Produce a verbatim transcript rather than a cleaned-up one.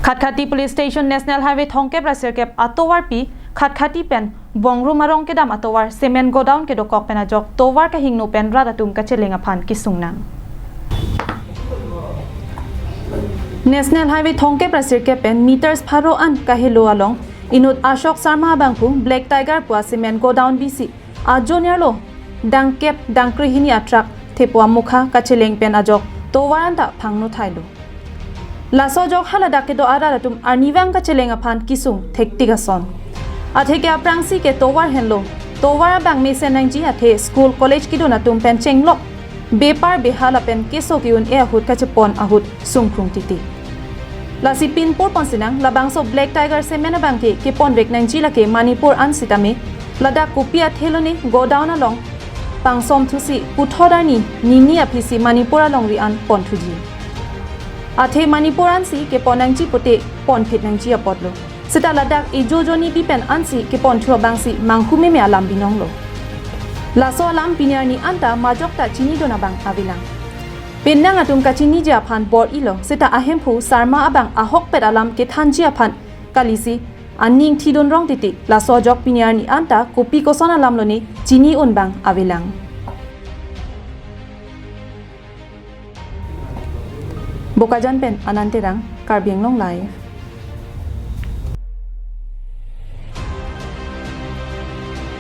Khatkhati Police Station National Highway thomkep ra sirkep atovarpi Khatkhati pen Bongrum arong kedam atovar cement godown kedokok pen ajok tovar kahingno pen rat atum kacheleng aphan kesungnang. National Highway thomkep ra sirkep pen meters pharo an kahelo along inut Ashok Sharma abangphu Black Tiger pu a cement godown bisi ajo nerlo dangkep dangkrehini atrak thepo amukha kacheleng pen ajok tovar anta phangno thailo. Laso ajok haladak kedo arat atum arnivang kacheleng aphan kesung thektik ason. Atheke aphrangsi ke tovar henlo, tovar abang mesen nangji athe school college kedun atum pen chenglok bepar beha lapen keso ke-un-e ahut kachepon ahut sungkrung titi. Lasi pinpur ponsinang labangso Black Tiger cement abangke keponvek nangji lake Manipur an sitame, ladak kopi athe lone godown along pangsom thusi puthot arni nini aphisi Manipur alongri an ponthuji. Athe Manipur ansi kepon nangji pute ponphit nangji apotlo. Seta ladak ejo joni bi pen ansi keponthu abangsi manghu meme alam binonglo. Laso alam pini arni anta majok ta chinidun abang avelang. Penang atum kachiniji aphan bor-ilo, seta ahemphu Sharma abang ahokpet alam kethanji aphan kalisi aning thidun rong titi, laso ajok pini arni anta kopi koson alam lone chini-un abang avelang. Bokajan pen Anand Terang, Karbi Anglong Live.